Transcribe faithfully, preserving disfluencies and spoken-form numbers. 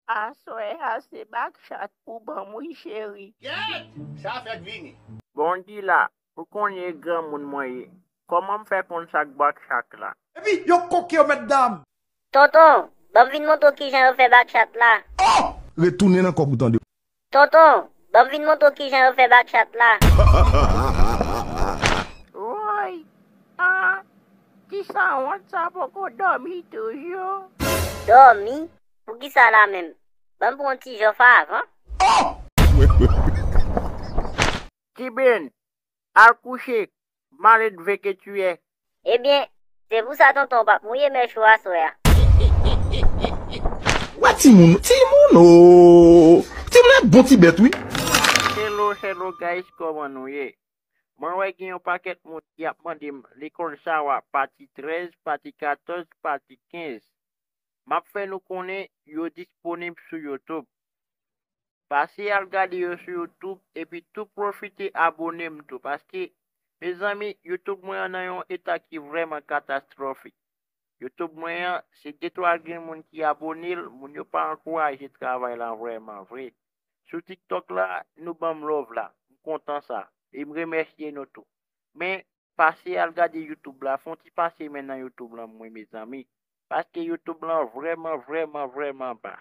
Aswè a se bakchat pou ban m wi cheri. Gèt! Sa fèk vini. Bon di la, ou konnen granmoun mwen ye. Kòman m fè konn sa k bakchat la? Epi yo koke yo mèt dam. Tonton, ban m vin montre w kijan yo fè bakchat la. Oh! Retounen nan kòb ou tande. Tonton, ban m vin montre w kijan yo fè bakchat la. Woy! Ah! Ti sanwont sa poko dòmi toujou? Dòmi? Poukisa la menm? Ban m pran yon ti jòf avan. Tiben, al kouche, maledve ke tu es. Ebyen, se pou sa tonton w p ap mouye mèch ou aswè a. Wè timoun, timoun o! Timoun e bon ti bèt wi. Hello, hello guys, kòman nou ye? Mwen wè gen yon pakèt moun ki ap mande m lekòl Sawa pati trèz, pati katòz, pati kenz. M ap fè nou konnen yo disponib sou YouTube. Pase al gade yo sou YouTube epi tou pwofite abone m tou paske, mezanmi, YouTube mwen an nan yon eta ki vrèman katastwofik. YouTube mwen an, se de twa grenn moun ki abone l, moun yo pa ankouraje travay la vrèman vre. Sou TikTok la, nou ban m love la, m kontan sa, e m remèsye nou tou. Men, pase al gade YouTube la, fè yon ti pase men nan YouTube lan mwen, mezanmi. Paske YouTube lan vrèman, vrèman, vrèman ba.